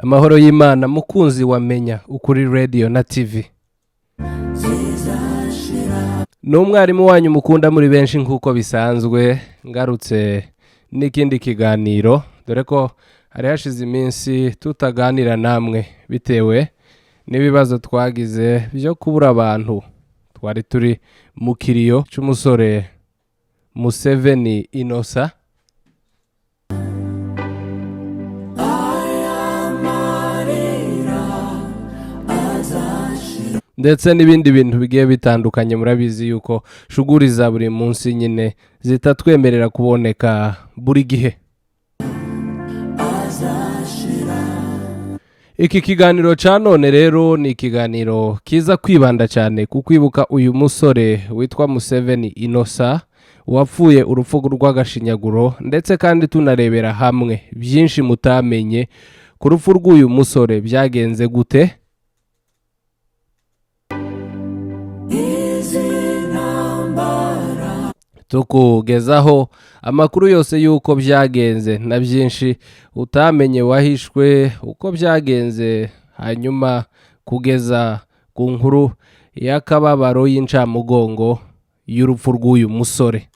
Amahoro y'Imana, mukunzi wamenya Ukuri Radio na TV. Ni umwarimu wanyu mukunda muri benshi. Nk'uko bisanzwe, ngarutse n'ikindi kiganiro, dore ko hari hashize iminsi tutaganira namwe bitewe n'ibibazo twagize byo kubura abantu. Twari turi mu kiriyo cy'umusore Museveni Inosa. Ndetse n'ibindi bintu bigiye bitandukanye. Murabizi yuko shuguri za buri munsi nyine zitatwemerera kuboneka buri gihe. Iki kiganiro cya none rero ni ikiganiro kiza kwibanda cyane ku kwibuka uyu musore witwa Museveni Inosa wapfuye urupfu rw'agashinyaguro, ndetse kandi tunarebera hamwe byinshi mutamenye ku rupfu rw'uyu musore. Byagenze gute? Tukugezaho amakuru yose y'uko byagenze na byinshi utamenye wahishwe uko byagenze, hanyuma kugeza ku nkuru y'akababaro y'incamugongo y'urupfu rw'uyu musore.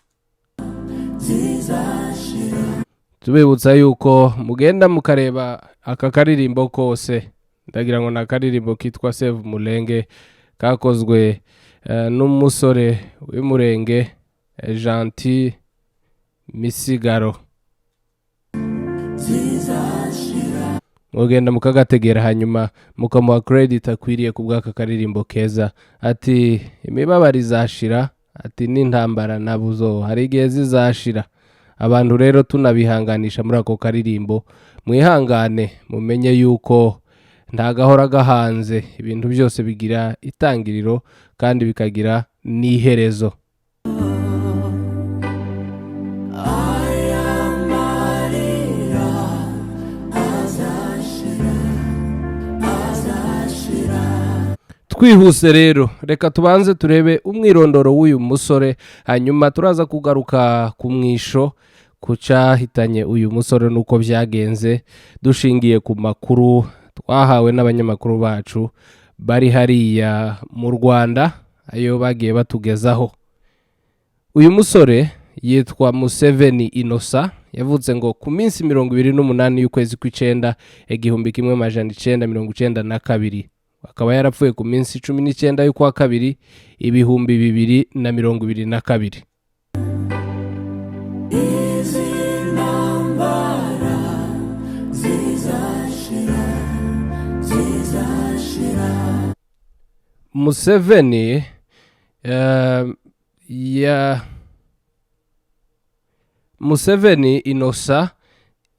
Tubibutsa yuko mugenda mukareba aka karirimbo kose. Ndagira ngo ni akaririmbo kitwa Save Murenge, kakozwe n'umusore w'Umurenge, Gentil Misigaro. Mugenda mukagategera, hanyuma mukamuha credit akwiriye ku bw'aka karirimbo keza. Ati imibabaro izashira, ati n'intambara nabuzo hari igihe zizashira. Abantu rero tunabihanganisha muri ako karirimbo: mwihangane, mumenye yuko nta gahora gahanze, ibintu byose bigira itangiriro kandi bikagira n'iherezo. Twihuse rero, reka tubanze turebe umwirondoro w'uyu musore, hanyuma turaza kugaruka ku mwisho, ku cyahitanye uyu musore n'uko byagenze, dushingiye ku makuru twahawe n'abanyamakuru bacu bari hariya mu Rwanda, ayo bagiye batugezaho. Uyu musore yitwa Museveni Inosa. Yavutse ngo ku minsi 28 y'ukwezi kw'icenda, 1992, akaba yarapfuye ku minsi 19 y'ukwa kabiri, 2022. Izi ntambara zizashira, zizashira. Museveni ya Museveni Inosa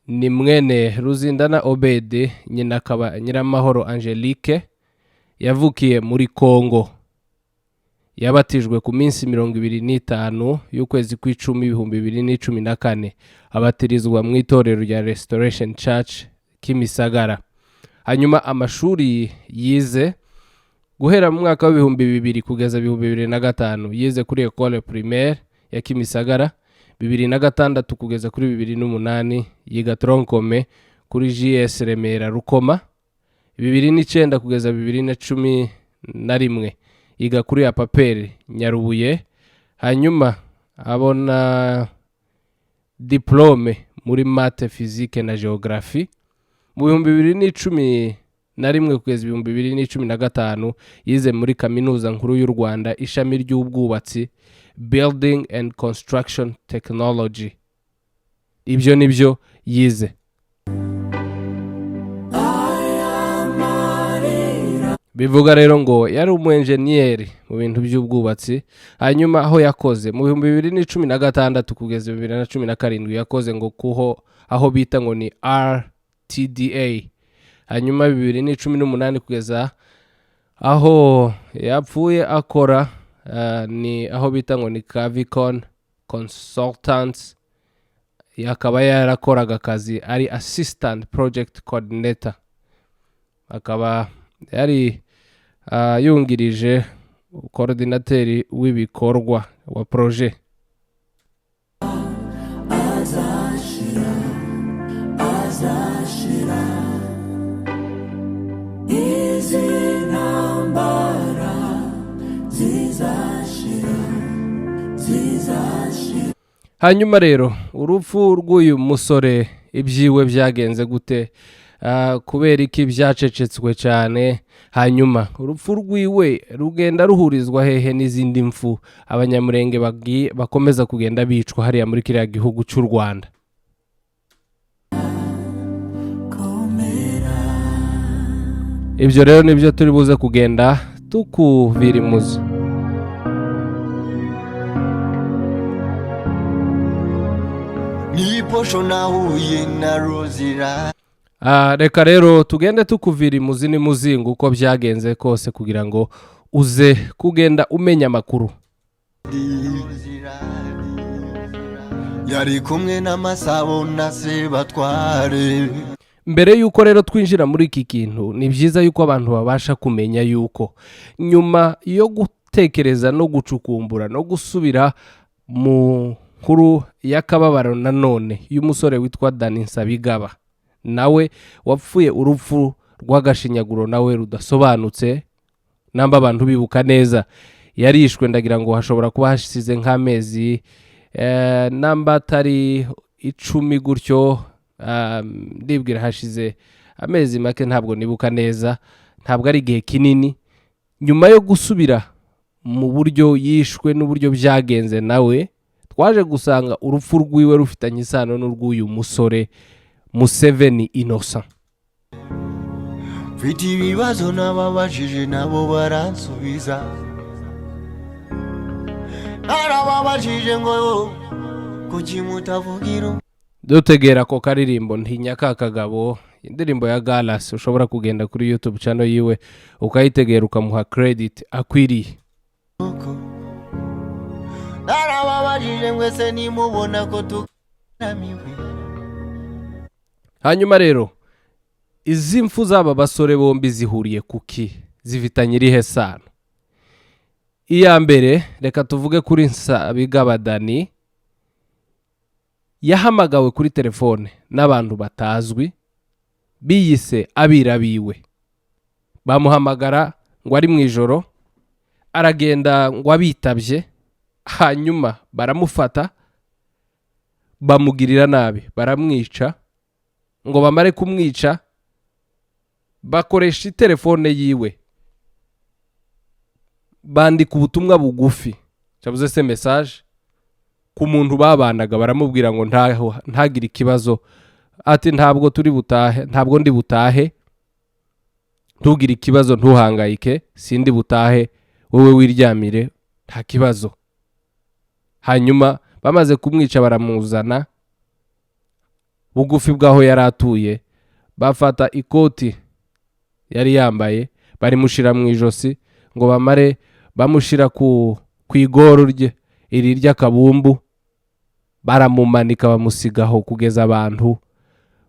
ni mwene Ruzindana Obedi, nyina akaba Nyiramahoro Angelique. Yavukiye muri Congo. Yabatijwe ku minsi 25 y'ukwezi kw'icumi, 2014, abatirizwa mu itorero rya Restoration Church Kimisagara. Hanyuma amashuri yize guhera mu mwaka w'2000 kugeza 2005, yize kuri Ecole Primaire ya Kimisagara. 2006 kugeza kuri 2008 yiga tronc commun kuri GS Remera Rukoma. 2009 kugeza 2011 yiga kuri APAPER Nyarubuye, hanyuma abona diplôme muri maths, physique na géographie. Mu 2011 kugeza 2015 yize muri Kaminuza Nkuru y'u Rwanda, ishami ry'ubwubatsi, Building and Construction Technology. Ibyo nibyo yize. Aya marira. Bivuga rero ngo yari umu enjeniyeri mu bintu by'ubwubatsi. Hanyuma aho yakoze mu 2016 kugeza 2017, yakoze ngo kuho aho bita ngo ni RTDA. Hanyuma 2018 kugeza aho yapfuye akora ni aho bita ngo ni Cavicon Consultants, akaba yarakoraga akazi ari assistant project coordinator, akaba yari yungirije coordinateur w'ibikorwa wa projet. Azashira, azashira. Hanyuma rero urupfu rw'uyu musore, ibyiwe byagenze gute? Kubera iki byacecetswe cyane? Hanyuma urupfu rwiwe rugenda ruhurizwa hehe n'izindi mfu Abanyamurenge bakomeza kugenda bicwa hariya muri kiriya gihugu cy'u Rwanda? Komera. Ibyo rero nibyo turi buze kugenda tukuvira imuzi. Niposho nahuye na Rozira. Reka rero tugende tukuvira imuzi n'imuzingo uko byagenze kose, kugira ngo uze kugenda umenya amakuru. Yari kumwe n'Amasabo na Sebatware. Mbere y'uko rero twinjira muri iki kintu, ni byiza yuko abantu babasha kumenya yuko nyuma yo gutekereza no gucukumbura no gusubira mu nkuru y'akababaro nanone y'umusore witwa Dani Nsabigaba, nawe wapfuye urupfu rw'agashinyaguro nawe rudasobanutse, namba abantu bibuka neza yarishwe, ndagira ngo hashobora kuba hashize nk'amezi namba atari 10 gutyo, ndibwira hashize amezi make, ntabwo nibuka neza, ntabwo ari igihe kinini. Nyuma yo gusubira mu buryo yishwe n'uburyo byagenze, nawe twaje gusanga urupfu rwiwe rufitanye isano n'urw'uyu musore Museveni Innocent. Mfite ibibazo nababajije nabo baransubiza. Narababajije ngo kuki mutavugira. Dutegera ko karirimbo Ntinya ka kagabo, indirimbo ya Galas, ushobora kugenda kuri YouTube channel yiwe ukayitegera ukamuha credit akwiriye. Uko narababajije mwese nimubona ko tugaramiwe. Hanyuma rero izi mfu z'aba basore bombi zihuriye kuki? Zifitanye irihe sano? Iya mbere, reka tuvuge kuri Nsabigaba Dani. Yahamagawe kuri telefone n'abantu batazwi biyise abirabiwe, bamuhamagara ngo ari mu ijoro, aragenda ngo abitabye, hanyuma baramufata bamugirira nabi, baramwica. Ngo bamare kumwica bakoresha itelefone yiwe bandika ubutumwa bugufi, cyabuze se message, ku muntu babanaga, baramubwira ngo ntaho ntagire ikibazo, ati ntabwo turi butahe, ntabwo ndi butahe, ntugire ikibazo, ntuhangayike, sindi butahe, wowe wiryamire nta kibazo. Hanyuma bamaze kumwica baramuzana bugufi bw'aho yari atuye, bafata ikoti yari yambaye barimushira mu ijosi, ngo bamare bamushira ku igoro rye iri ry'akabumbu, baramumanika bamusigaho kugeza abantu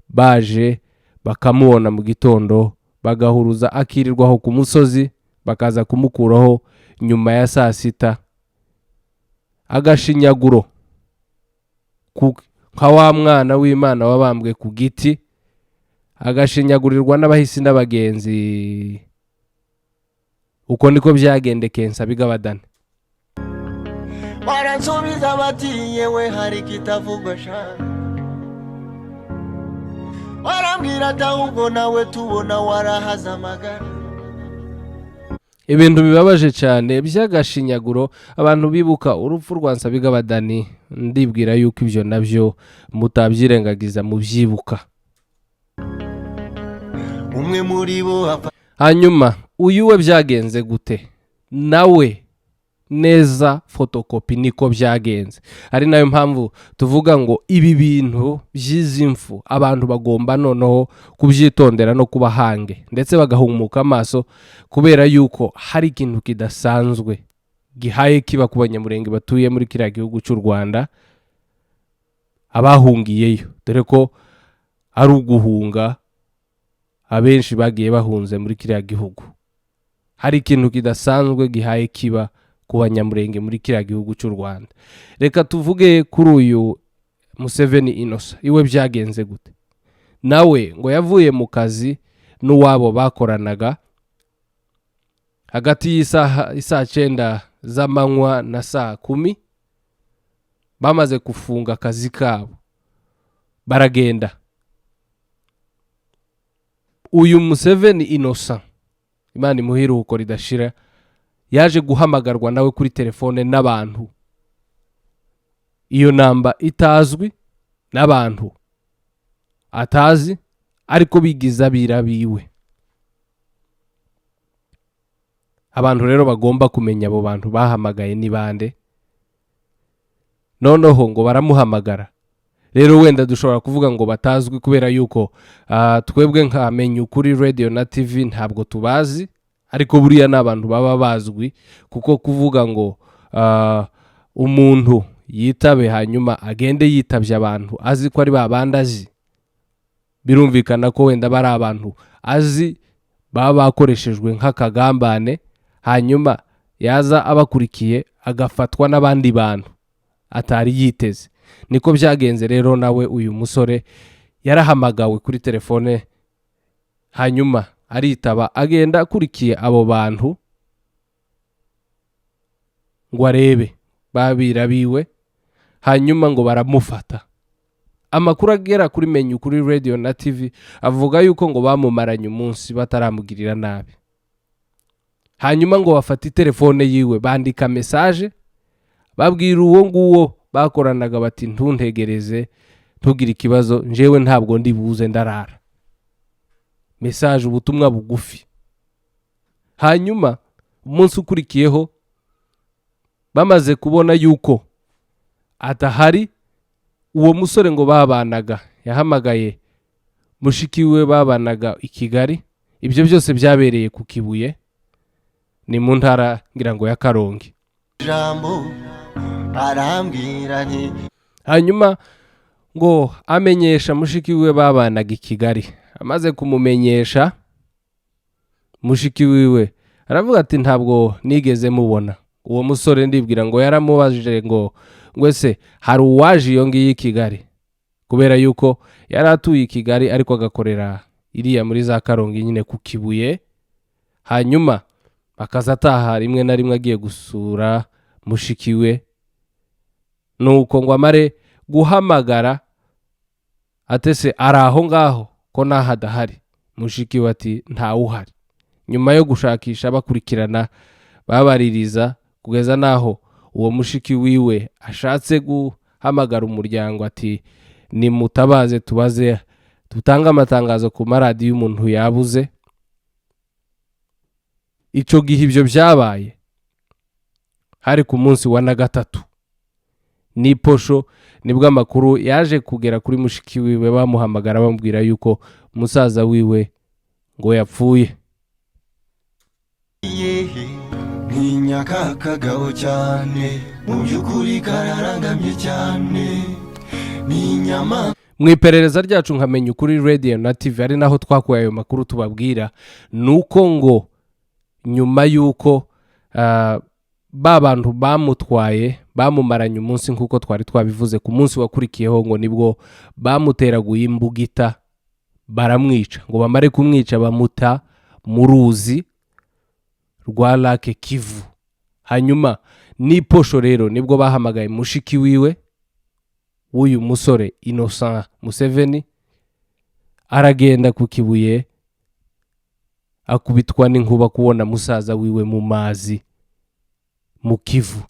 baje bakamubona mu gitondo, bagahuruza akirirwaho ku musozi, bakaza kumukuraho nyuma ya saa sita. Agashinyaguro nka wa mwana w'Imana wabambwe ku giti, agashinyagurirwa n'abahisi n'abagenzi. Uko niko byagendekeye Nsabigaba Dani. Baransubiza bati yewe hari kitavugwa sha. Barambwira ati ahubwo nawe tubona warahaze amagara. Ibintu bibabaje cyane by'agashinyaguro. Abantu bibuka urupfu rwa Nsabigaba Dani, ndibwira yuko ibyo nabyo mutabyirengagiza mubyibuka. Umwe muri bo. Hanyuma uyu we byagenze gute? Nawe neza fotokopi niko byagenze. Ari nayo mpamvu tuvuga ngo ibi bintu by'izi mfu abantu bagomba noneho kubyitondera no kuba hange, ndetse bagahumuka amaso, kubera yuko hari ikintu kidasanzwe gihaye kiba ku Banyamurenge batuye muri kiriya gihugu cy'u Rwanda, abahungiyeyo, dore ko ari uguhunga abenshi bagiye bahunze muri kiriya gihugu. Hari ikintu kidasanzwe gihaye kiba ku Banyamurenge muri kiriya gihugu cy'u Rwanda. Reka tuvuge kuri uyu Museveni Innocent, iwe byagenze gute? Nawe ngo yavuye mu kazi n'uwabo bakoranaga hagati y'isaha isaa 9 z'amanywa na saa 10. Bamaze gufunga akazi kabo baragenda. Uyu Museveni Innocent, Imana imuhe iruhuko ridashira, yaje guhamagarwa nawe kuri telefone n'abantu, iyo namba itazwi, n'abantu atazi ariko bigize abira biwe. Abantu rero bagomba kumenya abo bantu bahamagaye ni bande. Noneho ngo baramuhamagara rero, wenda dushobora kuvuga ngo batazwi kubera yuko twebwe nka Menya Ukuri Radio na TV ntabwo tubazi, ariko buriya ni abantu baba bazwi, kuko kuvuga ngo umuntu yitabe hanyuma agende yitabye abantu azi ko ari ba bandi azi, birumvikana ko wenda bari abantu azi baba bakoreshejwe nk'akagambane, hanyuma yaza abakurikiye agafatwa n'abandi bantu atari yiteze. Niko byagenze rero, nawe uyu musore yarahamagawe kuri telefone hanyuma aritaba, agenda akurikiye abo bantu ngo arebe babira biwe, hanyuma ngo baramufata. Amakuru agera kuri Menya Ukuri Radio na TV avuga yuko ngo bamumaranye umunsi bataramugirira nabi, hanyuma ngo bafate telefone yiwe bandika message babwira uwo nguwo bakoranaga bati ntuntegereze, ntugire ikibazo, njyewe ntabwo ndi buze ndarara. Message, ubutumwa bugufi. Hanyuma umunsi ukurikiyeho bamaze kubona yuko adahari, uwo musore ngo babanaga yahamagaye mushiki we babanaga i Kigali. Ibyo byose byabereye ku Kibuye, ni mu ntara ngira ngo ya Karongi. Jambo arambwira nti Hanyuma ngo amenyesha mushiki wiwe babanaga i Kigali. Amaze kumumenyesha, mushiki wiwe aravuga ati ntabwo nigeze mubona uwo musore. Ndibwira ngo yaramubajije ngo ese hari uwaje iyo ngiyo i Kigali, kubera yuko yari atuye i Kigali ariko agakorera iriya muri za Karongi nyine ku Kibuye, hanyuma akaza ataha rimwe na rimwe agiye gusura mushiki we. Nuko ngo amare guhamagara atese ari aho ngaho ko naho adahari, mushiki we ati ntawuhari. Nyuma yo gushakisha bakurikirana babaririza kugeza naho uwo mushiki wiwe ashatse guhamagara umuryango ati nimutabaze tubaze tutange amatangazo ku maradiyo y'umuntu yabuze. Icyo gihe ibyo byabaye hari ku munsi wa na gatatu n'iposho, nibwo amakuru yaje kugera kuri mushiki wiwe, bamuhamagara bamubwira yuko musaza wiwe ngo yapfuye. Yehe, ntinya ka kagabo cyane, mu by'ukuri kararangamye cyane, ni inyama. Mu iperereza ryacu nkamenya Ukuri Radio na TV, ari naho twakuye ayo makuru tubabwira, ni uko ngo nyuma y'uko ba bantu bamutwaye bamumaranye umunsi nk'uko twari twabivuze, ku munsi wakurikiyeho ngo nibwo bamuteraguye imbugita baramwica. Ngo bamare kumwica bamuta mu ruzi rwa Lake Kivu. Hanyuma n'iposho rero nibwo bahamagaye mushiki wiwe w'uyu musore Innocent Museveni, aragenda ku Kibuye akubitwa n'inkuba kubona musaza wiwe mu mazi mu Kivu.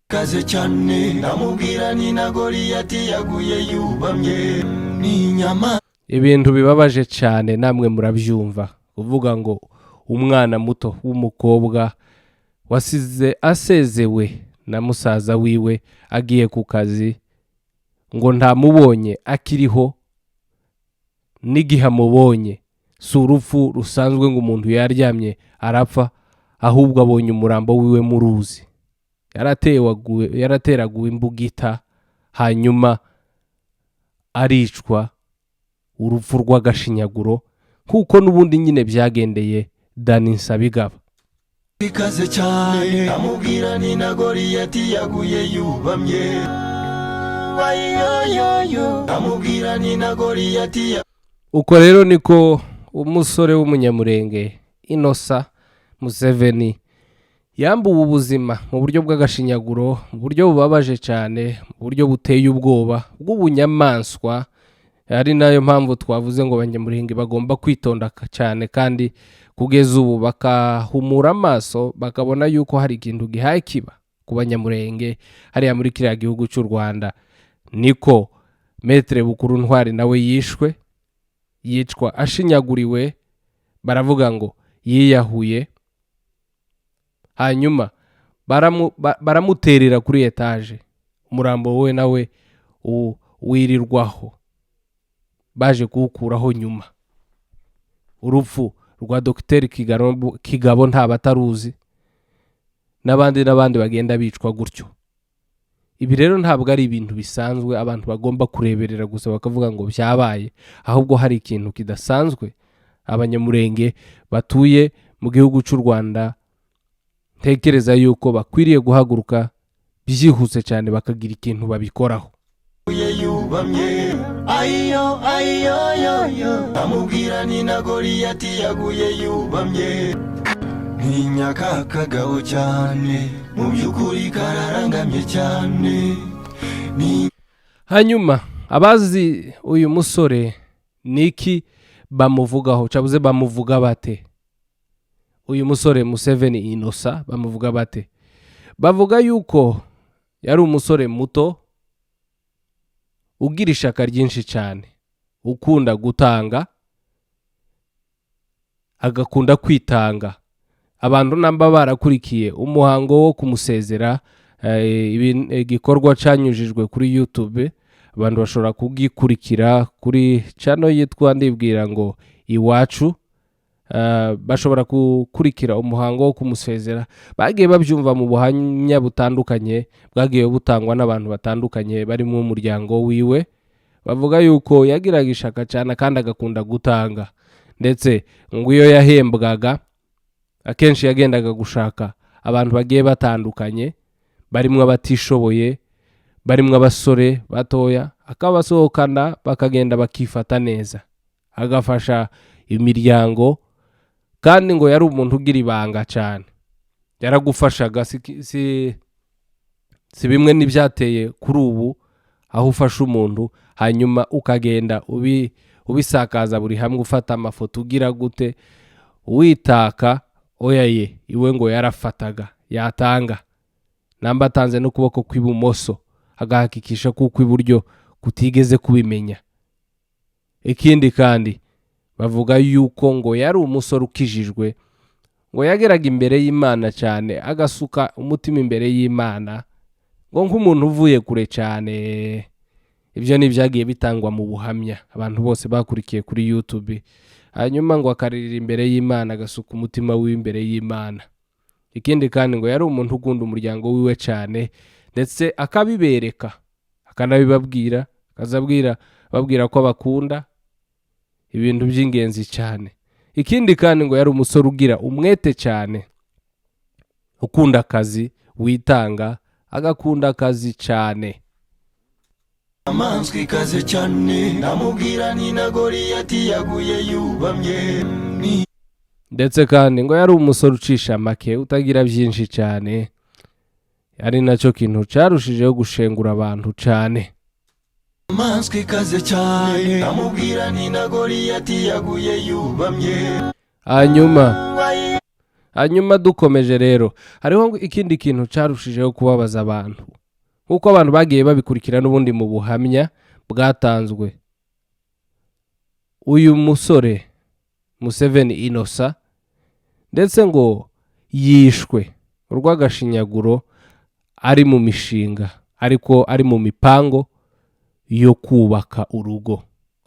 Kaze cyane, ndamubwira ni na Goliyati yaguye yubamye, ni inyama. Ibintu bibabaje cyane, namwe murabyumva, kuvuga ngo umwana muto w'umukobwa wasize asezewe na musaza wiwe agiye ku kazi, ngo ntamubonye akiriho, n'igihe amubonye si urupfu rusanzwe ngo umuntu yaryamye arapfa, ahubwo abonye umurambo wiwe mu ruzi, yarateraguwe imbugita hanyuma aricwa urupfu rw'agashinyaguro, kuko n'ubundi nyine byagendeye Dani Nsabigaba. Ikaze cyane, ndamubwira ni na Goliyati yaguye yubamye, wayoyoyo, ndamubwira ni na Goliyati. Uko rero niko umusore w'umunyamurenge Innocent Museveni Yambuwe ubuzima mu buryo bw'agashinyaguro, mu buryo bubabaje cyane, mu buryo buteye ubwoba bw'ubunyamaswa. Ari nayo mpamvu twavuze ngo Abanyamurenge bagomba kwitonda cyane, kandi kugeza ubu bakahumura amaso, bakabona yuko hari ikintu gihaye kiba ku Banyamurenge hariya muri kiriya gihugu cy'u Rwanda. Niko Maître Bukuru Ntwari nawe yishwe, yicwa ashinyaguriwe, baravuga ngo yiyahuye, hanyuma baramuterera kuri étage, umurambo we nawe wirirwaho, baje kuwukuraho nyuma. Urupfu rwa Dogiteri Kigabo ntabataruzi, n'abandi n'abandi bagenda bicwa gutyo. Ibi rero ntabwo ari ibintu bisanzwe abantu bagomba kureberera gusa bakavuga ngo byabaye, ahubwo hari ikintu kidasanzwe Abanyamurenge batuye mu gihugu cy'u Rwanda ntekereza yuko bakwiriye guhaguruka byihuse cyane, bakagira ikintu babikoraho. Yubamye ayo ayo yo yo, amubwira ni na Goliyati yaguye yubamye. Ntinya ka kagabo cyane, mu by'ukuri kararangamye cyane ni. Hanyuma abazi uyu musore niki bamuvugaho? Cabuze bamuvuga bate uyu musore Museveni Inosa? Bamuvuga bate? Bavuga yuko yari umusore muto ugira ishaka ryinshi cyane, ukunda gutanga, agakunda kwitanga. Abantu namba barakurikiye umuhango wo kumusezera, igikorwa cyanyujijwe kuri YouTube, abantu bashobora kugikurikira kuri channel yitwa, ndibwira ngo Iwacu. Bashobora gukurikira umuhango wo kumusezera. Bagiye babyumva mu buhamya butandukanye bwagiye butangwa n'abantu batandukanye barimo umuryango wiwe. Bavuga yuko yagiraga ishaka cyane kandi agakunda gutanga, ndetse ngo iyo yahembwaga akenshi yagendaga gushaka abantu bagiye batandukanye, barimo abatishoboye, barimo abasore batoya, akabasohokana bakagenda bakifata neza, agafasha imiryango. Kandi ngo yari umuntu ugira ibanga cyane, yaragufashaga. Si bimwe n'ibyateye kuri ubu, aho ufasha umuntu hanyuma ukagenda ubisakaza buri hamwe, ufata amafoto, ugira gute, witaka. Oya ye, iwe ngo yarafataga, yatanga, namba atanze n'ukuboko kw'ibumoso agahakikisha kuko iburyo kutigeze kubimenya. Ikindi kandi bavuga yuko ngo yari umusore ukijijwe, ngo yageraga imbere y'Imana cyane, agasuka umutima imbere y'Imana, ngo nk'umuntu uvuye kure cyane. Ibyo ni ibyagiye bitangwa mu buhamya abantu bose bakurikiye kuri YouTube. Hanyuma ngo akaririra imbere y'Imana, agasuka umutima w'imbere y'Imana. Ikindi kandi ngo yari umuntu ukunda umuryango wiwe cyane, ndetse akabibereka, akanabibabwira, akazabwira babwira ko abakunda, ibintu by'ingenzi cyane. Ikindi kandi ngo yari umusore ugira umwete cyane, ukunda akazi, witanga, agakunda akazi cyane. Amanswe ikaze cyane, ndamubwira ni na Goliyati yaguye yubamye ni. Ndetse kandi ngo yari umusore ucisha make, utagira byinshi cyane, ari nacyo kintu cyarushijeho gushengura abantu cyane. Amanswe ikaze cyane, ndamubwira ni na Goliyati yaguye yubamye. Hanyuma dukomeje rero, hariho ikindi kintu cyarushijeho kubabaza abantu, nk'uko abantu bagiye babikurikira n'ubundi mu buhamya bwatanzwe. Uyu musore Museveni Inosa ndetse ngo yishwe urw'agashinyaguro ari mu mishinga, ariko ari mu mipango yo kubaka urugo,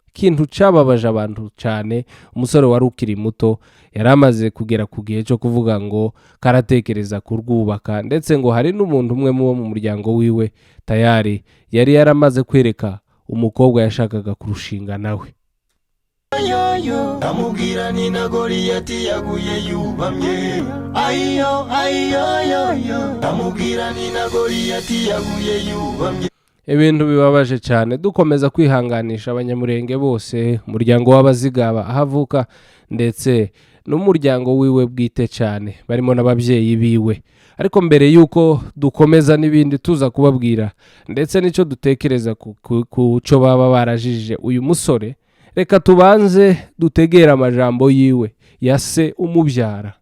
ikintu cyababaje abantu cyane. Umusore wari ukiri muto, yari amaze kugera ku gihe cyo kuvuga ngo karatekereza kurwubaka, ndetse ngo hari n'umuntu umwe mu bo mu muryango wiwe tayari yari yaramaze kwereka umukobwa yashakaga kurushinga nawe. Ndamubwira ni na Goliyati yaguye yubamye ayo ayo yo, ndamubwira ni na Goliyati yaguye yubamye. Ibintu bibabaje cyane. Dukomeza kwihanganisha Abanyamurenge bose, umuryango w'Abazigaba aho avuka, ndetse n'umuryango wiwe bwite cyane, barimo n'ababyeyi biwe. Ariko mbere y'uko dukomeza n'ibindi tuza kubabwira ndetse n'icyo dutekereza ku cyo baba barajije uyu musore, reka tubanze dutegere amajambo yiwe ya se umubyara,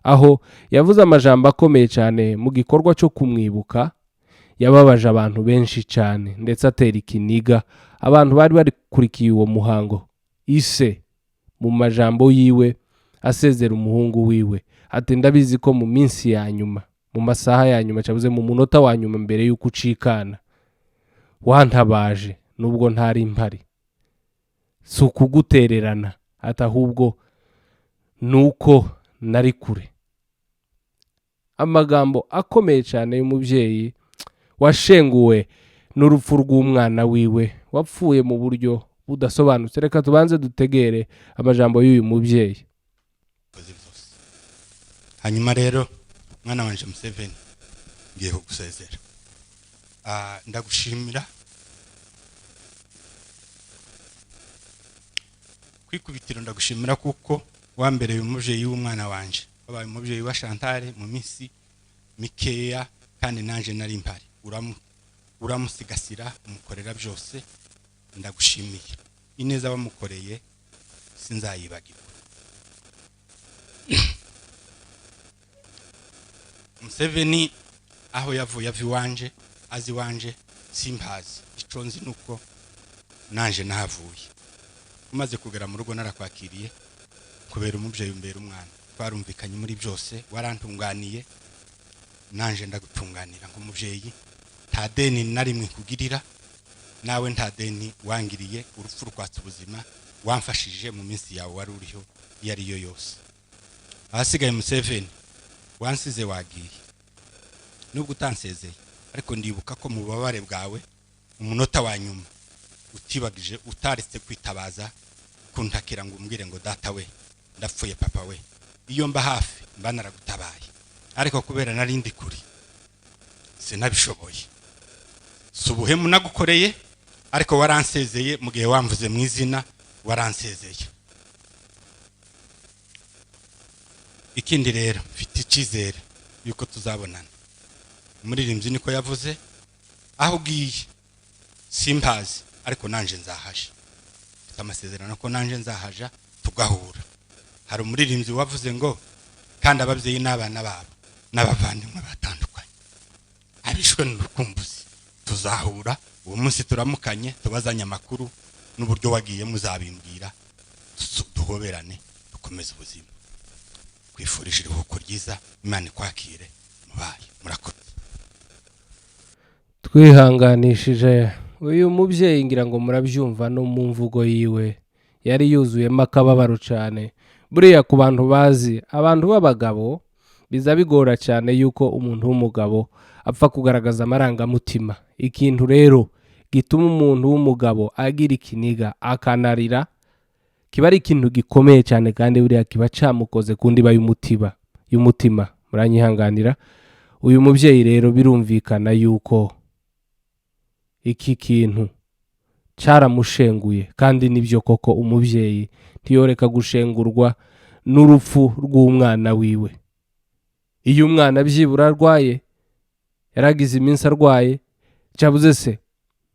aho yavuze amajambo akomeye cyane mu gikorwa cyo kumwibuka. Yababaje abantu benshi cyane ndetse atera ikiniga abantu bari barikurikiye uwo muhango. Ise mu majambo yiwe asezera umuhungu wiwe ati: "Ndabizi ko mu minsi ya nyuma, mu masaha ya nyuma, cyabuze mu munota wa nyuma mbere y'uko ucikana, wantabaje nubwo ntari mpari. Si ukugutererana," ati, "ahubwo ni uko nari kure." Amagambo akomeye cyane y'umubyeyi washenguwe n'urupfu rw'umwana wiwe wapfuye mu buryo budasobanutse. Reka tubanze dutegere amajambo y'uyu mubyeyi. Koze byose. Hanyuma rero, mwana wanje Museveni, ngiye kugusezera. Ndagushimira kwikubitiro, ndagushimira kuko wambereye umuvyeyi w'umwana wanje, wabaye umuvyeyi wa Chantal mu minsi mikeya, kandi nanje nari mpari. Uramusigasira, umukorera byose, ndagushimiye. Ineza wamukoreye sinzayibagirwa. Museveni aho yavuye ava iwanje, azi iwanje simpazi, ico nzi nuko nanje nahavuye. Umaze kugera mu rugo narakwakiriye kubera umuvyeyi, umbera umwana, twarumvikanye muri byose, warantunganiye, nanje ndagutunganira nk'umuvyeyi. Nta deni na rimwe nkugirira, nawe nta deni wangiriye. Urupfu rwatse ubuzima, wamfashije mu minsi yawe wari uriho iyo ari yo yose. Ahasigaye Museveni, wansize wagiye, nubwo utansezeye, ariko ndibuka ko mu bubabare bwawe umunota wa nyuma utibagije, utaretse kwitabaza kuntakira ngo umbwire ngo: "Data we, ndapfuye, papa we." Iyo mba hafi mba naragutabaye, ariko kubera nari ndi kure sinabishoboye. Si ubuhemu nagukoreye, ariko waransezeye mu gihe wamvuze mu izina, waransezeye. Ikindi rero, mfite icyizere yuko tuzabonana. Umuririmbyi niko yavuze: "Aho ugiye simpazi, ariko nanje nzahaja." Mfite amasezerano ko nanje nzahaja tugahura. Hari umuririmbyi wavuze ngo: "Kandi ababyeyi n'abana babo n'abavandimwe batandukanye abishwe n'urukumbuzi, tuzahura uwo munsi, turamukanye, tubazanye amakuru n'uburyo wagiye, muzabimbwira, duhoberane, dukomeze ubuzima." Kwifurije iruhuko ryiza, Imana ikwakire mubaye. Murakoze. Twihanganishije uyu mubyeyi. Ngira ngo murabyumva no mu mvugo yiwe, yari yuzuyemo akababaro cyane. Buriya ku bantu bazi abantu b'abagabo, biza bigora cyane yuko umuntu w'umugabo apfa kugaragaza amarangamutima. Ikintu rero gituma umuntu w'umugabo agira ikiniga akanarira kiba ari ikintu gikomeye cyane, kandi buriya kiba cyamukoze ku ndiba y'umutima. Muranyihanganira. Uyu mubyeyi rero birumvikana yuko iki kintu cyaramushenguye, kandi nibyo koko, umubyeyi ntiyoreka gushengurwa n'urupfu rw'umwana wiwe. Iyo umwana byibura arwaye, yaragize iminsi arwaye, cyabuze se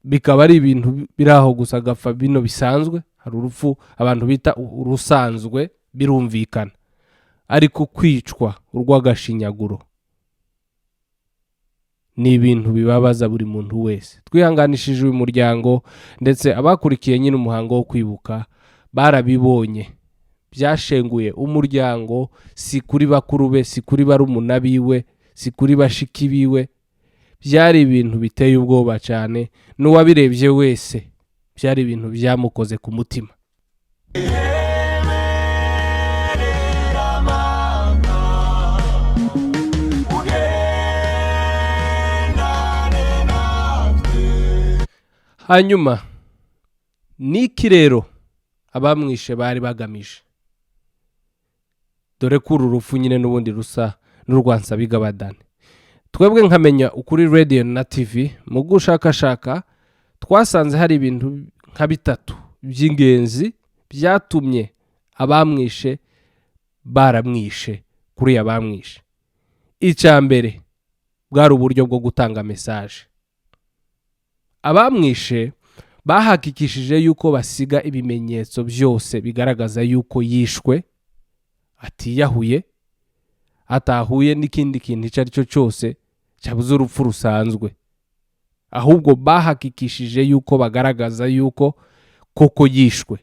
bikaba ari ibintu biri aho gusa, agapfa bino bisanzwe, hari urupfu abantu bita urusanzwe, birumvikana. Ariko kwicwa urw'agashinyaguro ni ibintu bibabaza buri muntu wese. Twihanganishije uyu muryango, ndetse abakurikiye nyine umuhango wo kwibuka barabibonye, byashenguye umuryango. Si kuri bakuru be, si kuri barumuna biwe, si kuri bashiki biwe, byari ibintu biteye ubwoba cyane. N'uwabirebye wese byari ibintu byamukoze ku mutima. Yemerera mama ugendane natwe. Hanyuma niki rero abamwishe bari bagamije? Dore ko uru rupfu nyine n'ubundi rusa n'urwa Nsabigaba Dany. Twebwe nkamenya ukuri radio na TV, mu gushakashaka twasanze hari ibintu nka bitatu by'ingenzi byatumye abamwishe baramwishe kuriya bamwishe. Icya mbere bwari uburyo bwo gutanga message. Abamwishe bahakikishije yuko basiga ibimenyetso byose bigaragaza yuko yishwe, atiyahuye, atahuye n'ikindi kintu icyo ari cyo cyose cyabuze urupfu rusanzwe, ahubwo bahakikishije yuko bagaragaza yuko koko yishwe.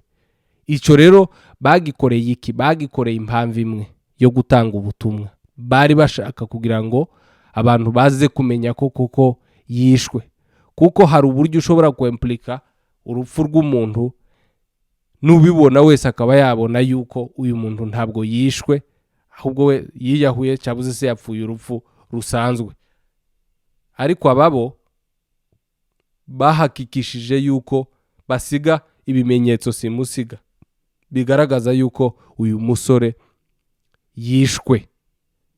Icyo rero bagikoreye iki? Bagikoreye impamvu imwe yo gutanga ubutumwa. Bari bashaka kugira ngo abantu baze kumenya ko koko yishwe, kuko hari uburyo ushobora kwempurika urupfu rw'umuntu, n'ubibona wese akaba yabona yuko uyu muntu ntabwo yishwe, ahubwo we yiyahuye cyabuze se yapfuye urupfu rusanzwe. Ariko ababo bahakikishije yuko basiga ibimenyetso simusiga bigaragaza yuko uyu musore yishwe.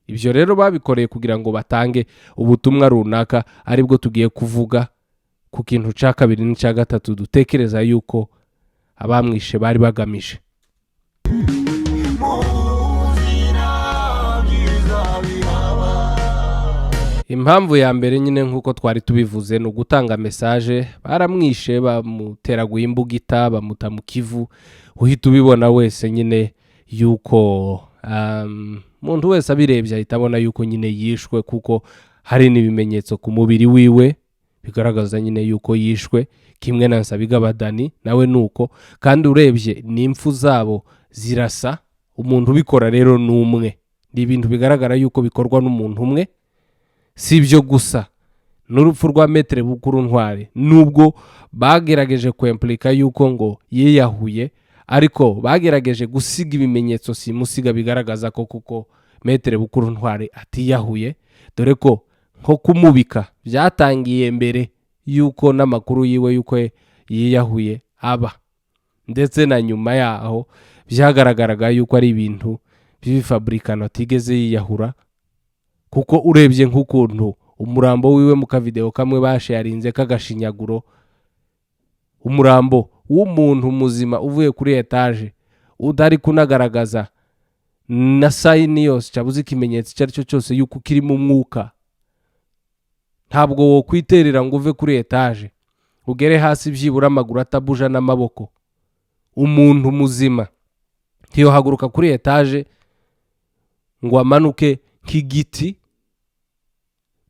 Ibyo rero babikoreye kugira ngo batange ubutumwa runaka, aribwo tugiye kuvuga ku kintu cya kabiri n'icya gatatu dutekereza yuko abamwishe bari bagamije. Muzina byiza bihaba. Impamvu ya mbere nyine, nk'uko twari tubivuze, ni ugutanga message. Baramwishe, bamuteraguye imbugita, bamuta mu Kivu. Uhita ubibona wese nyine yuko umuntu wese abirebye ahita abona yuko nyine yishwe, kuko hari n'ibimenyetso ku mubiri wiwe bigaragaza nyine yuko yishwe, kimwe na Nsabigaba Dani nawe nuko. Kandi urebye n'impfu zabo zirasa. Umuntu ubikora rero ni umwe, ni ibintu bigaragara yuko bikorwa n'umuntu umwe. Si ibyo gusa, n'urupfu rwa Maître Bukuru Ntwari, nubwo bagerageje kwempurika yuko ngo yiyahuye, ariko bagerageje gusiga ibimenyetso simusiga bigaragaza ko kuko Maître Bukuru Ntwari atiyahuye, dore ko nko kumubika byatangiye mbere yuko n'amakuru yiwe yuko yiyahuye aba, ndetse na nyuma yaho byagaragaraga yuko ari ibintu by'ibifaburikano, atigeze yiyahura. Kuko urebye nk'ukuntu umurambo wiwe mu kavideo kamwe basharinze k'agashinyaguro, umurambo w'umuntu muzima uvuye kuri etaje, utari kunagaragaza na sign yose cyabuze ikimenyetso icyo ari cyo cyose yuko ukirimo umwuka, ntabwo wokwiterera ngo uve kuri etaje ugere hasi byibura amaguru atabuja n'amaboko. Umuntu muzima ntiyohaguruka kuri etaje ngo amanuke nk'igiti.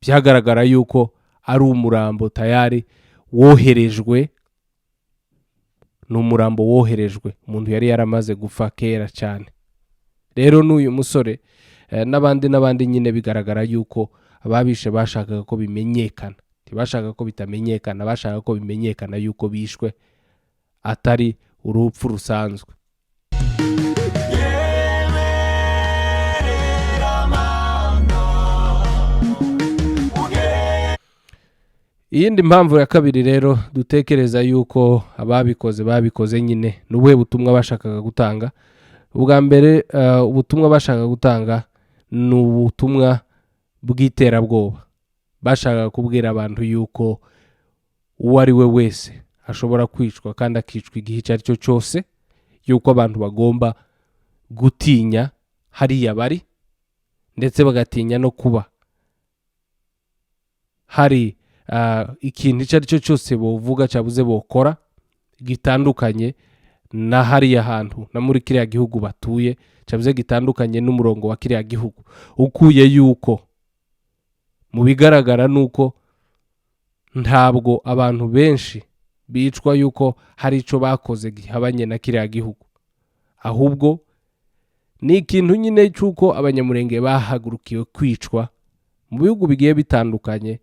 Byagaragara yuko ari umurambo tayari woherejwe, ni umurambo woherejwe, umuntu yari yaramaze gupfa kera cyane. Rero n'uyu musore n'abandi n'abandi nyine, bigaragara yuko ababishe bashakaga ko bimenyekana, ntibashaka ko bitamenyekana, bashaka ko bimenyekana yuko bishwe atari urupfu rusanzwe. Yemerera Mana uge. Iyindi mpamvu ya kabiri rero dutekereza yuko ababikoze babikoze nyine, ni ubuhe butumwa bashakaga gutanga? Ubwa mbere, ubutumwa bashakaga gutanga ni ubutumwa bw'iterabwoba. Bashakaga kubwira abantu yuko uwo ari we wese ashobora kwicwa, kandi akicwa igihe icyo ari cyo cyose, yuko abantu bagomba gutinya hariya bari, ndetse bagatinya no kuba hari ikintu icyo ari cyo cyose bovuga cyabuze bokora gitandukanye na hariya hantu na muri kiriya gihugu batuye, cyabuze gitandukanye n'umurongo wa kiriya gihugu. Ukuye yuko mu bigaragara ni uko ntabwo abantu benshi bicwa yuko hari icyo bakoze gihabanye na kiriya gihugu, ahubwo ni ikintu nyine cy'uko Abanyamurenge bahagurukiwe kwicwa mu bihugu bigiye bitandukanye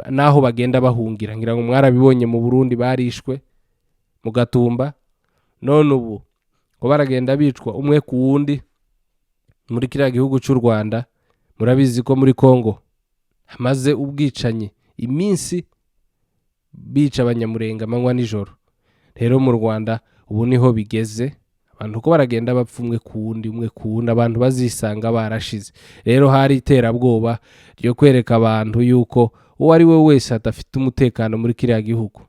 n'aho bagenda bahungira. Ngira ngo mwarabibonye, mu Burundi barishwe mu Gatumba, none ubu ngo baragenda bicwa umwe ku wundi muri kiriya gihugu cy'u Rwanda. Murabizi ko muri Congo hamaze ubwicanyi iminsi, bica Abanyamurenge amanywa nijoro. Rero mu Rwanda ubu niho bigeze, abantu ko baragenda bapfa umwe ku wundi, umwe ku wundi, abantu bazisanga barashize. Rero hari iterabwoba ryo kwereka abantu yuko uwo ari we wese adafite umutekano muri kiriya gihugu,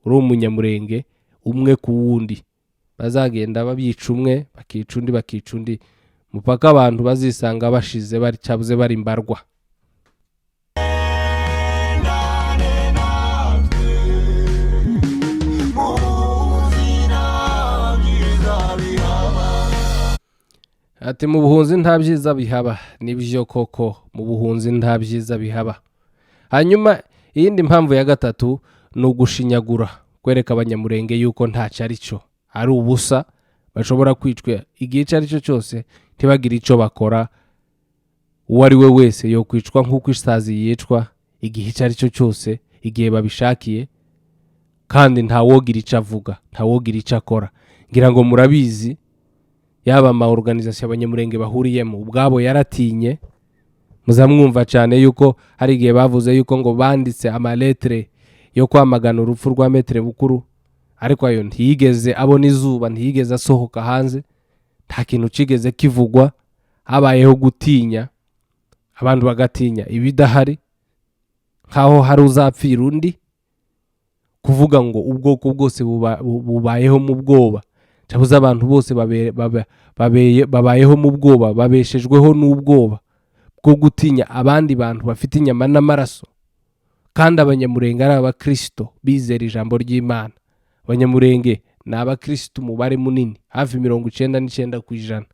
uri Umunyamurenge, umwe ku wundi bazagenda babica, umwe bakica undi, bakica undi. Mupaka abantu bazisanga bashize bari bari mbarwa. Nane natwe mu buzina byiza bihaba. Ati mu buhunzi nta byiza bihaba. Nibyo koko, mu buhunzi nta byiza bihaba. Hanyuma iyindi mpamvu ya gatatu ni ugushinyagura, kwereka Abanyamurenge yuko ntacyo ari cyo, ari ubusa, bashobora kwicwa igihe icyo ari cyo cyose ntibagire icyo bakora. Uwo ari we wese yokwicwa nk'uko isazi yicwa igihe icyo ari cyo cyose, igihe babishakiye, kandi ntawogira icyo avuga, ntawogira icyo akora. Ngira ngo murabizi, yaba ama organisation Abanyamurenge bahuriyemo ubwabo yaratinye. Muzamwumva cyane yuko hari igihe bavuze yuko ngo banditse amaletere yo kwamagana urupfu rwa Maître Bukuru, ariko ayo ntiyigeze abona izuba, ntiyigeze asohoka hanze, nta kintu kigeze kivugwa. Habayeho gutinya, abantu bagatinya ibidahari, nkaho hari uzapfira undi. Kuvuga ngo ubwoko bwose bubayeho mu bwoba, cyabuze abantu bose babayeho mu bwoba, babeshejweho n'ubwoba bwo gutinya abandi bantu bafite inyama n'amaraso. Kandi Abanyamurenge ari abakristo bizera ijambo ry'Imana. Abanyamurenge ni abakristo umubare munini, hafi 99%.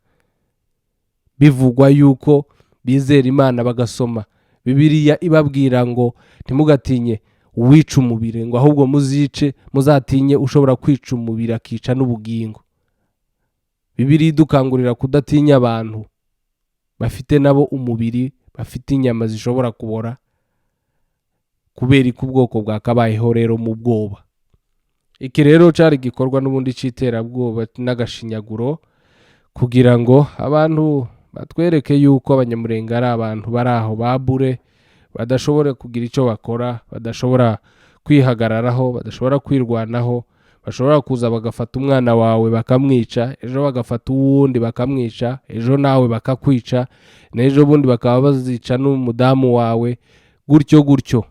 Bivugwa yuko bizera Imana, bagasoma Bibiliya ibabwira ngo ntimugatinye uwica umubiri, ngo ahubwo muzice muzatinye ushobora kwica umubiri akica n'ubugingo. Bibiliya idukangurira kudatinya abantu bafite nabo umubiri, bafite inyama zishobora kubora. Kubera ko ubwoko bwakabayeho rero mu bwoba. Iki rero cyari igikorwa n'ubundi cy'iterabwoba n'agashinyaguro, kugira ngo abantu batwereke yuko Abanyamurenge ari abantu bari aho babure, badashobora kugira icyo bakora, badashobora kwihagararaho, badashobora kwirwanaho. Bashobora kuza bagafata umwana wawe bakamwica, ejo bagafata uwundi bakamwica, ejo nawe bakakwica, n'ejo bundi bakaba bazica n'umudamu wawe, gutyo gutyo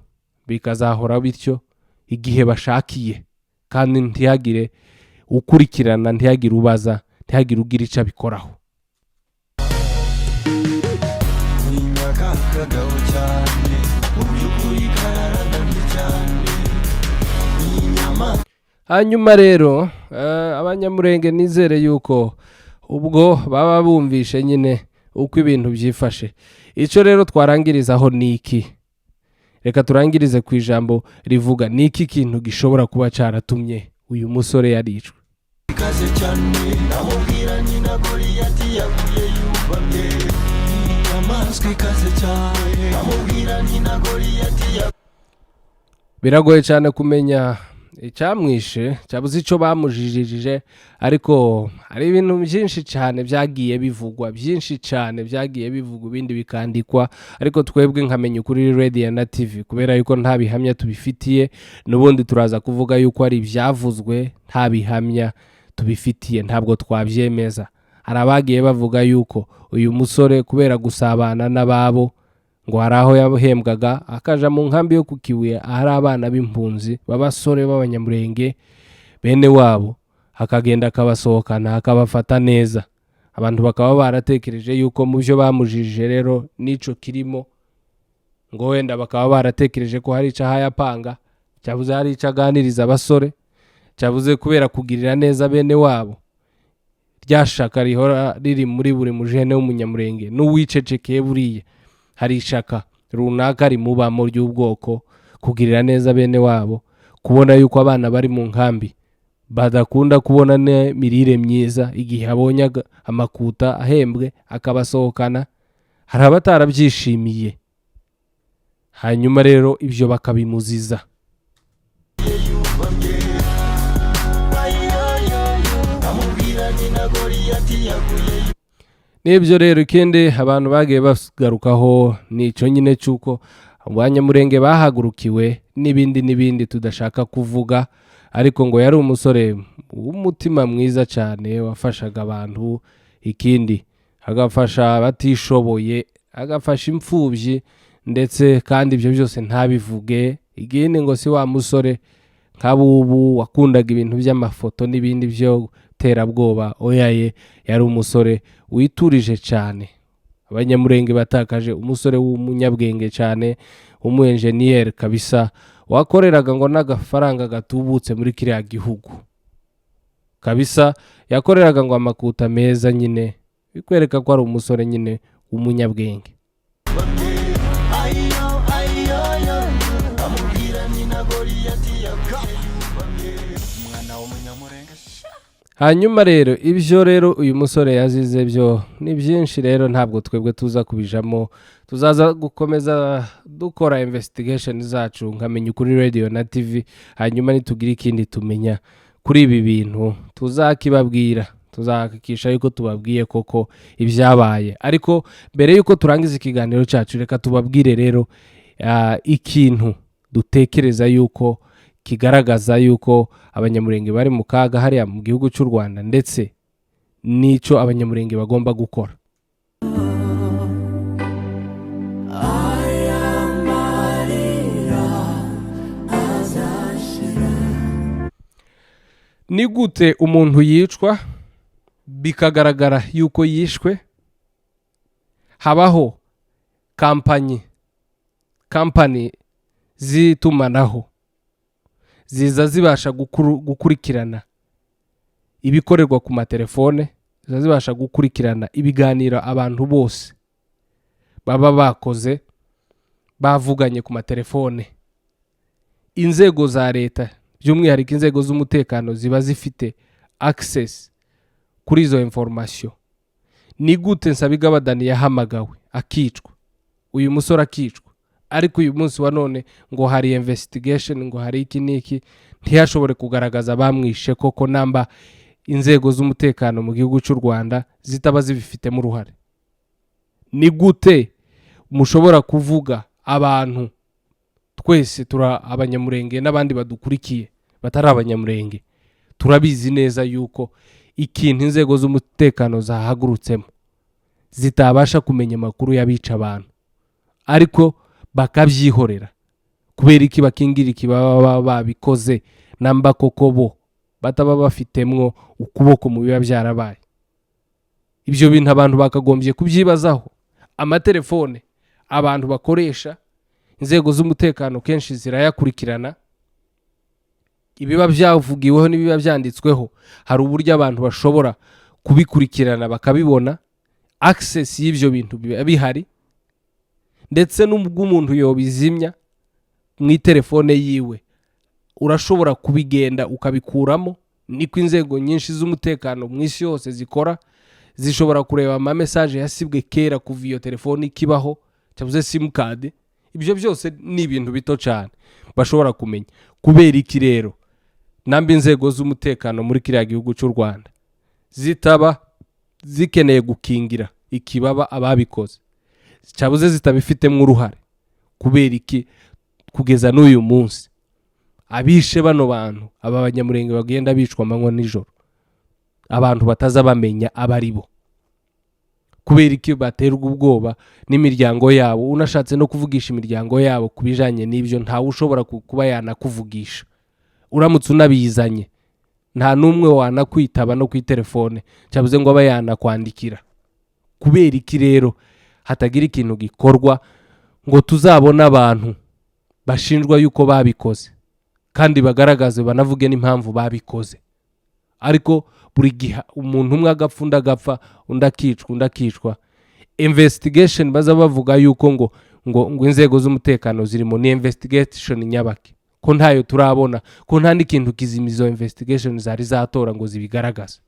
bikazahora bityo igihe bashakiye, kandi ntihagire ukurikirana, ntihagire ubaza, ntihagire ugira icyo abikoraho. Ntinya kagabo cyane, mu by'ukuri kararagamye cyane, ni inyama. Hanyuma rero Abanyamurenge nizere yuko ubwo baba bumvishe nyine uko ibintu byifashe. Icyo rero twarangirizaho ni iki? Reka turangirize ku ijambo rivuga ni iki kintu gishobora kuba cyaratumye uyu musore yaricwe. Ikaze cyane, ndamubwira nyina Goliyati yaguye yubamye. Ni inyamaswa ikaze cyane, ndamubwira nyina Goliyati. Biragoye cyane kumenya icyamwishe, cyabuze icyo bamujijije, ariko hari ibintu byinshi cyane byagiye bivugwa, byinshi cyane byagiye bivugwa, ibindi bikandikwa. Ariko twebwe nkamenya ukuri Radio na TV, kubera yuko nta bihamya tubifitiye, n'ubundi turaza kuvuga yuko ari ibyavuzwe, nta bihamya tubifitiye, ntabwo twabyemeza. Hari abagiye bavuga yuko uyu musore kubera gusabana n'ababo, ngo hari aho yahembwaga akaja mu nkambi yo ku Kibuye, ahari abana b'impunzi b'abasore b'Abanyamurenge bene wabo, akagenda akabasohokana, akabafata neza. Abantu bakaba baratekereje yuko mu byo bamujije rero n'ico kirimo, ngo wenda bakaba baratekereje ko hari ico ahaye apanga, cyabuze hari ico aganiriza abasore, cyabuze kubera kugirira neza bene wabo, rya shaka rihora riri muri buri mujene w'Umunyamurenge n'uwicecekeye. Buriya hari ishaka runaka rimubamo ry'ubwoko, kugirira neza bene wabo, kubona yuko abana bari mu nkambi badakunda kubona n'imirire myiza, igihe abonye amakuta ahembwe akabasohokana. Hari abatarabyishimiye, hanyuma rero ibyo bakabimuziza. Yubamye, ayiyoyoyo, ndamubwira nyina Goliyati yaguye. N'ibyo rero, ikindi abantu bagiye bagarukaho ni icyo nyine cy'uko Abanyamurenge bahagurukiwe n'ibindi n'ibindi tudashaka kuvuga, ariko ngo yari umusore w'umutima mwiza cyane wafashaga abantu, ikindi agafasha abatishoboye, agafasha imfubyi, ndetse kandi ibyo byose ntabivuge. Ikindi ngo si wa musore nk'abubu wakundaga ibintu by'amafoto n'ibindi byo terabwoba. Oyaye, yari umusore witurije cyane. Abanyamurenge batakaje umusore w'umunyabwenge cyane, w'umu-enjeniyeri kabisa, wakoreraga ngo n'agafaranga gatubutse muri kiriya gihugu kabisa. Yakoreraga ngo amakuta meza nyine, bikwereka ko ari umusore nyine w'umunyabwenge. Ayo ayo yo, amubwira ni na Goliyati yaguye yubamye, Umwana w'Umunyamurenge. Hanyuma rero, ibyo rero uyu musore yazize byo ni byinshi rero, ntabwo twebwe tuza kubijamo. Tuzaza gukomeza dukora investigation zacu nkamenya kuri radio na TV, hanyuma nitugira ikindi tumenya kuri ibi bintu tuzakibabwira, tuzahakikisha yuko tubabwiye koko ibyabaye. Ariko mbere yuko turangiza ikiganiro cyacu, reka tubabwire rero ikintu dutekereza yuko kigaragaza yuko Abanyamurenge bari mu kaga hariya mu gihugu cy'u Rwanda, ndetse n'icyo Abanyamurenge bagomba gukora. Aya marira azashira. Ni gute umuntu yicwa bikagaragara yuko yishwe, habaho kampani z'itumanaho ziza zibasha gukurikirana ibikorerwa ku matelefone, ziza zibasha gukurikirana ibiganiro abantu bose baba bakoze, bavuganye ku matelefone? Inzego za leta, by'umwihariko inzego z'umutekano, ziba zifite access kuri izo information. Ni gute Nsabigaba Dani yahamagawe akicwa, uyu musore akicwa, ariko uyu munsi wa none ngo hari investigation, ngo hari iki n'iki, ntiyashobore kugaragaza abamwishe koko, namba inzego z'umutekano mu gihugu cy'u Rwanda zitaba zibifitemo uruhare? Ni gute mushobora kuvuga abantu, twese turi Abanyamurenge n'abandi badukurikiye batari Abanyamurenge turabizi neza yuko ikintu inzego z'umutekano zahagurutsemo zitabasha kumenya amakuru y'abica abantu, ariko bakabyihorera? Kubera iki bakingira iki baba babikoze, namba koko bo bataba bafitemwo ukuboko mu biba byarabaye? Ibyo bintu abantu bakagombye kubyibazaho. Amatelefone abantu bakoresha, inzego z'umutekano kenshi zirayakurikirana, ibiba byavugiweho n'ibiba byanditsweho, hari uburyo abantu bashobora kubikurikirana bakabibona. Access y'ibyo bintu biba bihari, ndetse n'ubwo umuntu yobizimya mu itelefone yiwe, urashobora kubigenda ukabikuramo. Niko inzego nyinshi z'umutekano mu isi yose zikora. Zishobora kureba ama message yasibwe kera kuva iyo telefone ikibaho, cyavuze simukadi. Ibyo byose ni ibintu bito cyane bashobora kumenya. Kubera iki rero, namba inzego z'umutekano muri kiriya gihugu cy'u Rwanda zitaba zikeneye gukingira ikibaba ababikoze, cyabuze zitabifitemo uruhare, kubera iki kugeza n'uyu munsi abishe bano bantu, aba Banyamurenge bagenda bicwa amanywa nijoro, abantu bataza bamenya abo ari bo? Kubera iki baterwa ubwoba n'imiryango yabo? Unashatse no kuvugisha imiryango yabo ku bijyanye n'ibyo, ntawe ushobora kuba yanakuvugisha. Uramutse unabizanye, nta n'umwe wanakwitaba no ku itelefone, cyabuze ngo abe yanakwandikira. Kubera iki rero hatagira ikintu gikorwa ngo tuzabone abantu bashinjwa yuko babikoze, kandi bagaragaze, banavuge n'impamvu babikoze? Ariko buri gihe umuntu umwe agapfa, undi agapfa, undi akicwa, undi akicwa, investigation baza bavuga yuko ngo inzego z'umutekano zirimo, ni investigation nyabaki, ko ntayo turabona, ko nta n'ikintu kizima izo investigation zari zatora ngo zibigaragaze?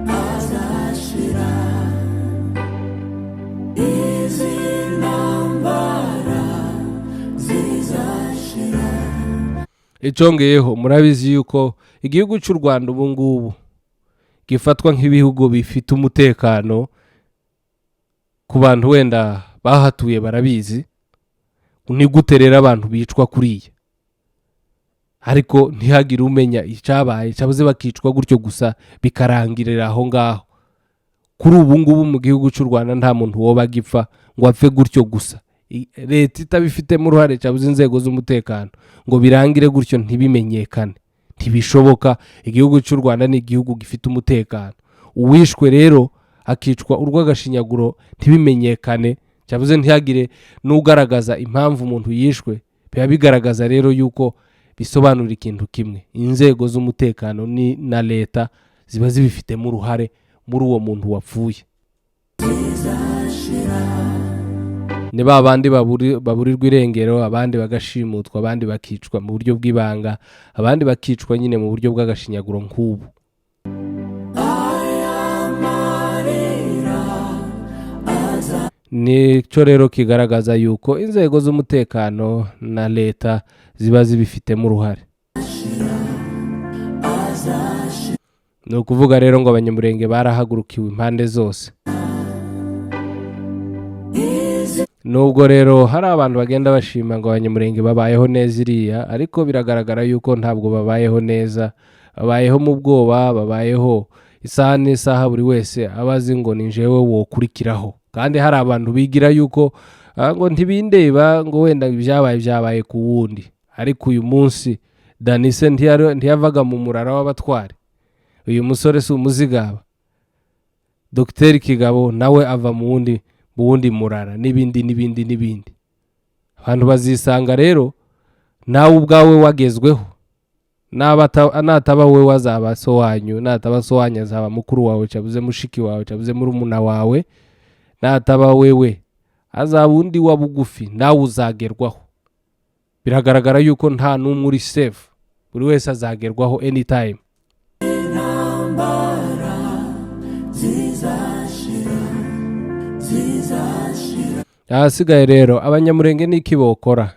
Azashira izi ntambara, zizashira. Icongeyeho, murabizi yuko igihugu cy'u Rwanda ubu ngubu gifatwa nk'ibihugu bifite umutekano. Ku bantu wenda bahatuye barabizi. Ni gute rero abantu bicwa kuriya, ariko ntihagire umenya icyabaye, cyabuze bakicwa gutyo gusa bikarangirira aho ngaho? Kuri ubu ngubu mu gihugu cy'u Rwanda nta muntu woba agipfa ngo apfe gutyo gusa. Leta itabifitemo uruhare cyangwa inzego z'umutekano ngo birangire gutyo ntibimenyekane, ntibishoboka. Igihugu cy'u Rwanda ni igihugu gifite umutekano. Uwishwe rero akicwa urw'agashinyaguro ntibimenyekane, cyabuze ntihagire n'ugaragaza impamvu umuntu yishwe, biba bigaragaza rero yuko bisobanura ikintu kimwe: inzego z'umutekano ni na leta ziba zibifitemo uruhare muri uwo muntu wapfuye. Ni ba bandi baburirwa irengero, abandi bagashimutwa, abandi bakicwa mu buryo bw'ibanga, abandi bakicwa nyine mu buryo bw'agashinyaguro nk'ubu. Aya marira Nicyo rero kigaragaza yuko inzego z'umutekano na leta ziba zibifitemo uruhare. Azashira. Ni ukuvuga rero ngo Abanyamurenge barahagurukiwe impande zose. Izi Nubwo rero hari abantu bagenda bashima ngo Abanyamurenge babayeho neza iriya, ariko biragaragara yuko ntabwo babayeho neza. Babayeho mu bwoba, babayeho isaha n'isaha buri wese aba azi ngo ni jewe wokurikiraho. Kandi hari abantu bigira yuko ngo ntibindeba, ngo wenda ibyabaye byabaye ku wundi. Ariko uyu munsi Danise ntiyavaga mu murara w'abatware? Uyu musore si umuzigaba? Dogiteri Kigabo nawe ava mu wundi murara, n'ibindi n'ibindi n'ibindi. Abantu bazisanga rero nawe ubwawe wagezweho. Nataba we wazaba so wanyu, nataba so wanyu azaba mukuru wawe, cabuze mushiki wawe, cabuze murumuna wawe, nataba wewe azaba undi wa bugufi, nawe uzagerwaho. Biragaragara yuko nta n'umwe uri safe, buri wese azagerwaho anytime. Intambara zizashira, zizashira. Ahasigaye rero, Abanyamurenge n'iki bokora?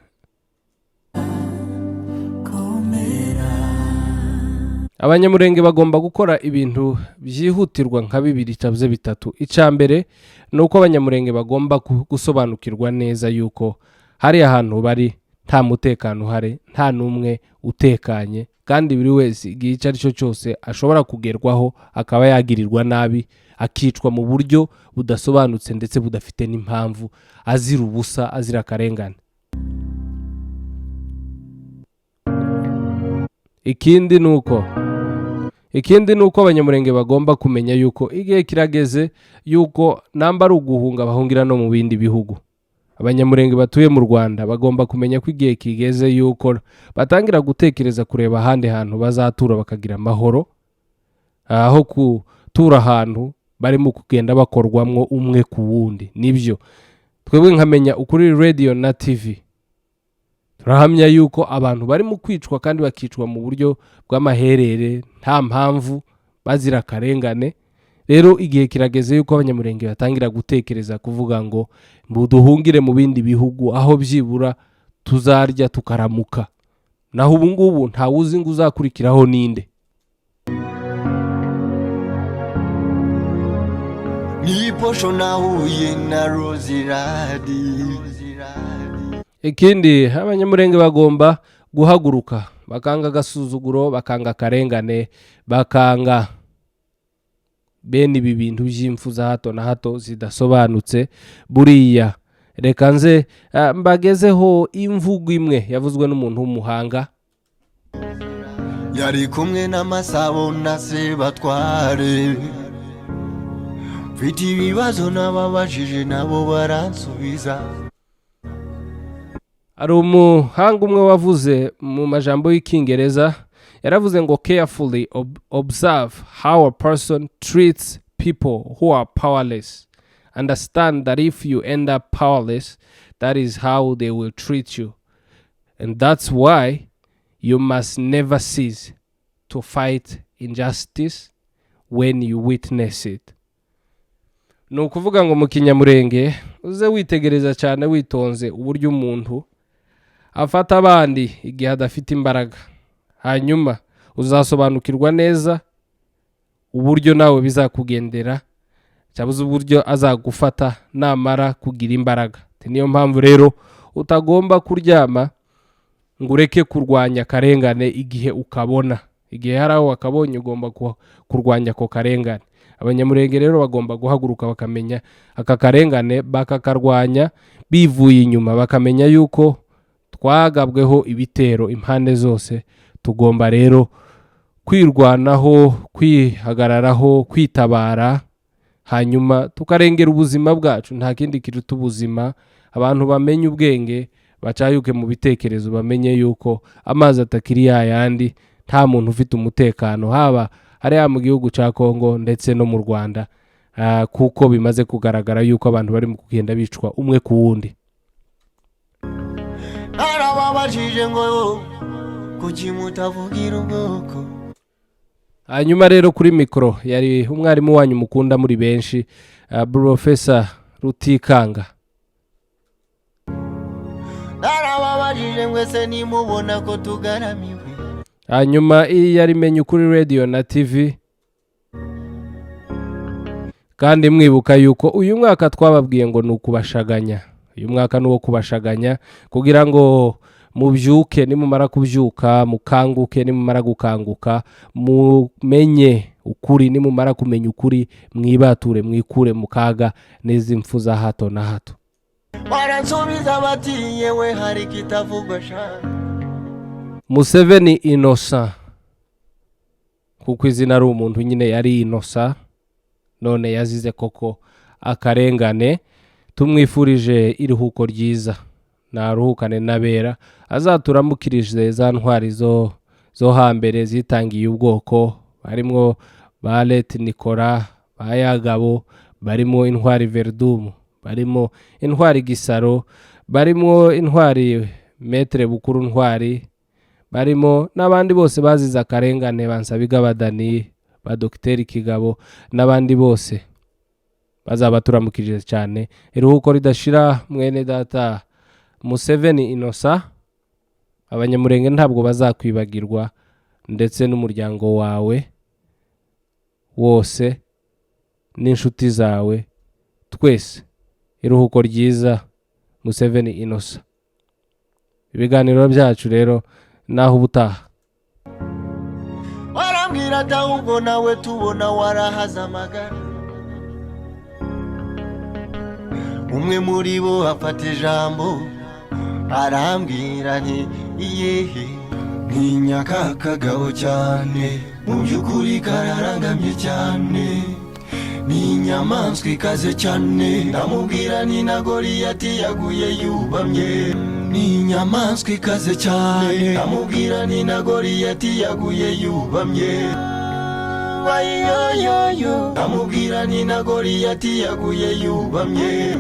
Komera. Abanyamurenge bagomba gukora ibintu byihutirwa nka bibiri cyangwa bitatu. Icya mbere ni uko Abanyamurenge bagomba gusobanukirwa neza yuko hari ahantu bari nta mutekano uhari, nta n'umwe utekanye, kandi buri wese igihe icyo ari cyo cyose ashobora kugerwaho, akaba yagirirwa nabi, akicwa mu buryo budasobanutse ndetse budafite n'impamvu, azira ubusa, azira akarengane. Ikindi ni uko Abanyamurenge bagomba kumenya yuko igihe kirageze yuko namba ari uguhunga, bahungira no mu bindi bihugu. Abanyamurenge batuye mu Rwanda bagomba kumenya ko igihe kigeze yuko batangira gutekereza kureba ahandi hantu bazatura bakagira amahoro, aho gutura ahantu barimo kugenda bakorwamwo umwe ku wundi. Nibyo twebwe nkamenya ukuri radio na TV turahamya yuko abantu barimo kwicwa kandi bakicwa mu buryo bw'amaherere, nta mpamvu, bazira akarengane. Rero igihe kirageze yuko Abanyamurenge batangira gutekereza kuvuga ngo duhungire mu bindi bihugu, aho byibura tuzarya tukaramuka. Naho ubu ngubu ntawuzi ngo uzakurikiraho ninde. Niposho nahuye na Roziradi. Ikindi, Abanyamurenge bagomba guhaguruka, bakanga agasuzuguro, bakanga akarengane, bakanga bene ibi bintu by'impfu za hato na hato zidasobanutse. Buriya reka nze mbagezeho imvugo imwe yavuzwe n'umuntu w'umuhanga. Yari kumwe n'Amasabo na Sebatware. Mfite ibibazo n'ababajije, nabo baransubiza. Hari umuhanga umwe wavuze mu majambo y'Icyongereza, yaravuze ngo: "Carefully observe how a person treats people who are powerless. Understand that if you end up powerless, that is how they will treat you, and that's why you must never cease to fight injustice when you witness it." Ni ukuvuga ngo mu Kinyamurenge, uze witegereza cyane witonze uburyo umuntu afata abandi igihe adafite imbaraga, hanyuma uzasobanukirwa neza uburyo nawe bizakugendera, cyangwa uburyo azagufata namara kugira imbaraga. Niyo mpamvu rero utagomba kuryama ngo ureke kurwanya akarengane igihe ukabona. Igihe hari aho wakabonye, ugomba kurwanya ako karengane. Abanyamurenge rero bagomba guhaguruka bakamenya aka karengane, bakakarwanya bivuye inyuma, bakamenya yuko twagabweho ibitero impande zose. Tugomba rero kwirwanaho, kwihagararaho, kwitabara, hanyuma tukarengera ubuzima bwacu. Nta kindi kiruta ubuzima. Abantu bamenye ubwenge, bacayuke mu bitekerezo, bamenye yuko amazi atakiri yayandi, nta muntu ufite umutekano, haba hariya mu gihugu cya Kongo ndetse no mu Rwanda, kuko bimaze kugaragara yuko abantu bari mu kugenda bicwa umwe ku wundi. Narababajije ngo kuki mutavugira ubwoko. Hanyuma rero kuri mikoro yari umwarimu wanyu mukunda muri benshi, Profesa Rutikanga. Narababajije ngo ese nimubona ko tugaramiwe. Hanyuma iyi yari Menya Ukuri Radio na TV, kandi mwibuka yuko uyu mwaka twababwiye ngo ni ukubashaganya. Uyu mwaka ni uwo kubashaganya kugira ngo mubyuke, nimumara kubyuka mukanguke, nimumara gukanguka mumenye ukuri, nimumara kumenya ukuri mwibature, mwikure mu kaga n'izi mfu za hato na hato. Baransubiza bati yewe hari kitavugwa sha. Museveni Innocent, kuko izina ari umuntu nyine yari Innocent, none yazize koko akarengane. Tumwifurije iruhuko ryiza, naruhukane n'abera, azaturamukirije za ntwari zo hambere zitangiye ubwoko, barimo ba Let Nicolas, ba Yagabo, barimo intwari Verdumu, barimo intwari Gisaro, barimo intwari Metre Bukuru Ntwari, barimo n'abandi bose bazize akarengane, ba Nsabigaba Dani, ba Dogiteri Kigabo n'abandi bose bazaba turamukirije cyane. Iruhuko ridashira mwene data Museveni Innocent. Abanyamurenge ntabwo bazakwibagirwa, ndetse n'umuryango wawe wose n'inshuti zawe twese. Iruhuko ryiza Museveni Innocent. Ibiganiro byacu rero naho ubutaha. Barambwira ati ahubwo nawe tubona warahaze amagara. Umwe muri bo afata ijambo arambwira nti iyehe, ntinya ka kagabo cyane, mu by'ukuri kararangamye cyane, ni inyamaswa ikaze cyane. Ndamubwira ni na Goliyati yaguye yubamye, ni inyamaswa ikaze cyane. Ndamubwira ni na Goliyati yaguye yubamye. Ayoyoyo, ndamubwira ni na Goliyati yaguye yubamye.